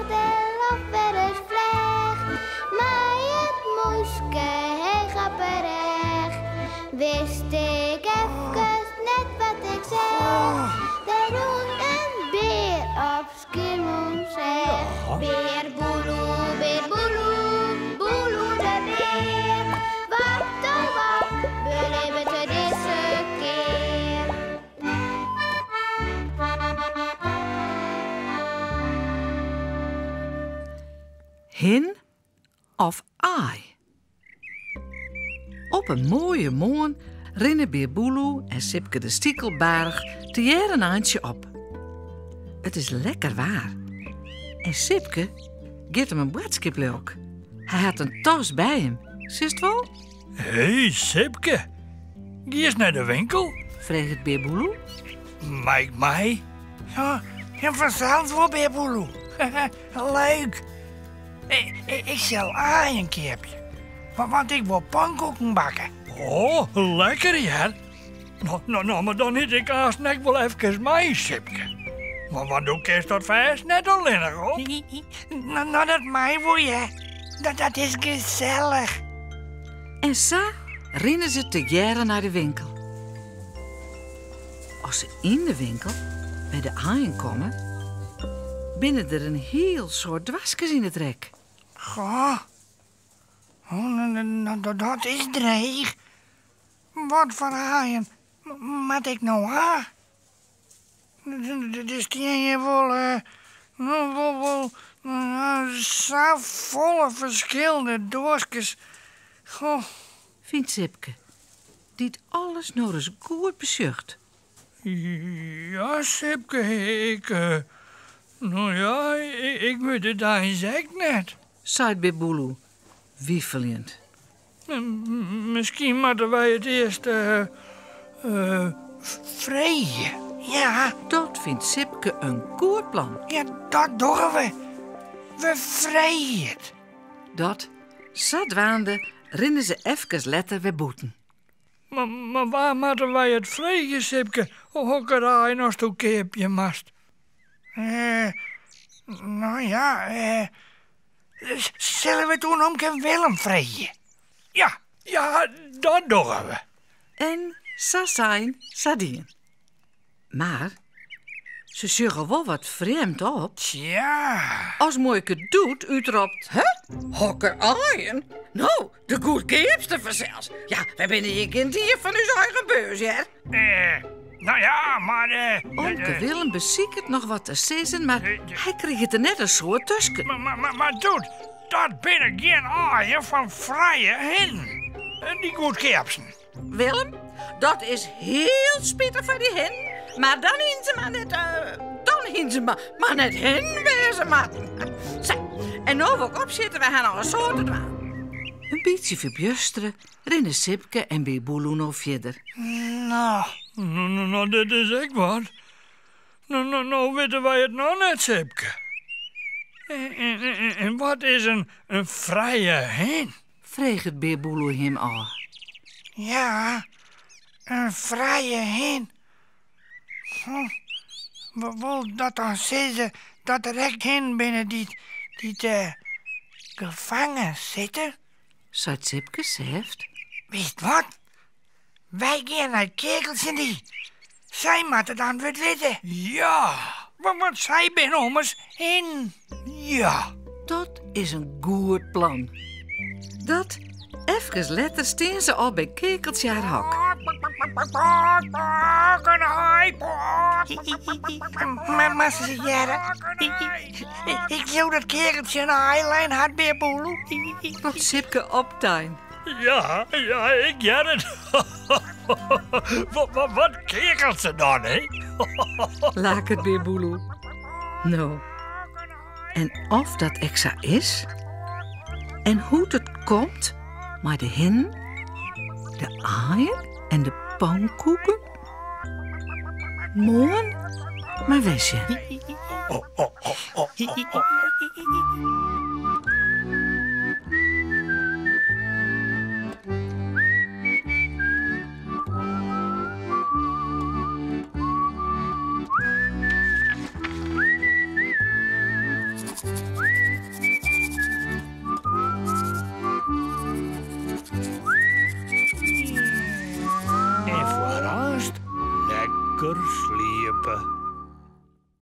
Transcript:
del of wer ris flecht. Mei it mûske heech op 'e rêch. Wist ik efkes net wat ik seach. Der rûn in bear op Skiermûntseach. Bear Boeloe, bear Boeloe, Boeloe de bear. Wat oh wat belibbet er dizze kear? Hin of aai? Op in moaie moarn rinne Bear Boeloe en Sipke de Stikelbaarch tegearre in eintsje op. It is lekker waar en Sipke giet him in boadskip lilk. Hy hat in tas by him, silst wol? Hé, Sipke, giest nei de winkel? Freget Bear Boeloe. Mei ik mei? Ja, ja fansels wol, Bear Boeloe. Leuk. Ik sil aaien keapje, want ik wol pankoeken bakke. Oh, lekker hear. No, no, no, mar dan hit ik aanst ek wol efkes mei, Sipke. Want, want do kinst dat fêst net allinnich op. No, no, dat mei wol, hear. Dat, dat is gesellich. En sa rinne se tegearre nei de winkel. As se yn de winkel by de aaien komme, binne der in hiel soad doaskes yn it rek. Goh, oh, dat is dreech. Wat foar aaien moat ik no ha? Der stean hjir wol, wol, wol safolle ferskillende doaskes. Goh. Fynt Sipke, dy't alles no ris goed besjocht. Ja, Sipke, ik, no ja, ik wit it eins ek net. Seit Bear Boeloe, wifeljend. Miskien moatte wy it earst freegje. Ja. Dat fynt Sipke in goed plan. Ja, dat dogge we. We freegje it. Dat, sadwaande rinne se efkes letter wer bûten. Mar wa moatte wy it freegje, Sipke, hokker aaien asto keapje moatst? No ja, sille we it oan omke Willem freegje? Ja, ja, dat dogge we. En sa sein, sa dien. Mar se sjogge wol wat frjemd op. Tsja. As muoike Doet útropt, Huh? Hokker aaien? No, de goedkeapste fansels. Ja, wy binne hjir gjin dief fan ús eigen beurs, hear. No ja, mar... Omke Willem besiket noch wat te sizzen, mar hy kriget der net in soad tusken. Mar Doet, dat binne gjin aaien fan frije hinnen. Dy goedkeapsten. Willem, dat is hiel spitich foar dy hinnen, mar dan hienen se mar net, dan hienen se mar net hinnen wêze moatten. Sa, en no wol ik opsjitte, wy ha noch in soad te dwaan. In bytsje ferbjustere rinne Sipke en Bear Boeloe no fierder. No. No, no, no, dit is ek wat. No, no, no witte wy it noch net, Sipke. En wat is in frije hin? Freget Bear Boeloe him ôf. Ja, in frije hin. Hm, wol dat dan sizze dat der ek hinnen binne dy't, dy't gefangen sitte? Seit Sipke sêft. Witst wat? Wy gean nei Keakeltsje-en-dy. Sy moatte it antwurd witte. Ja! Want sy binne ommers hinnen. Ja! Dat is in goed plan. Dat, efkes letter stean se al by Keakeltsje har hok. Moatst ris hearre. Ik leau dat Keakeltsje in aai lein hat, Bear Boeloe. Ropt Sipke optein. Ja, ja, ik hear it. Wat, wat keakelt se dan, hè? Laket Bear Boeloe. No, en of dat ek sa is? En hoe't it komt mei de hinnen, de aaien en de pankoeken? Moarn mar wer sjen. Lekker sliepe.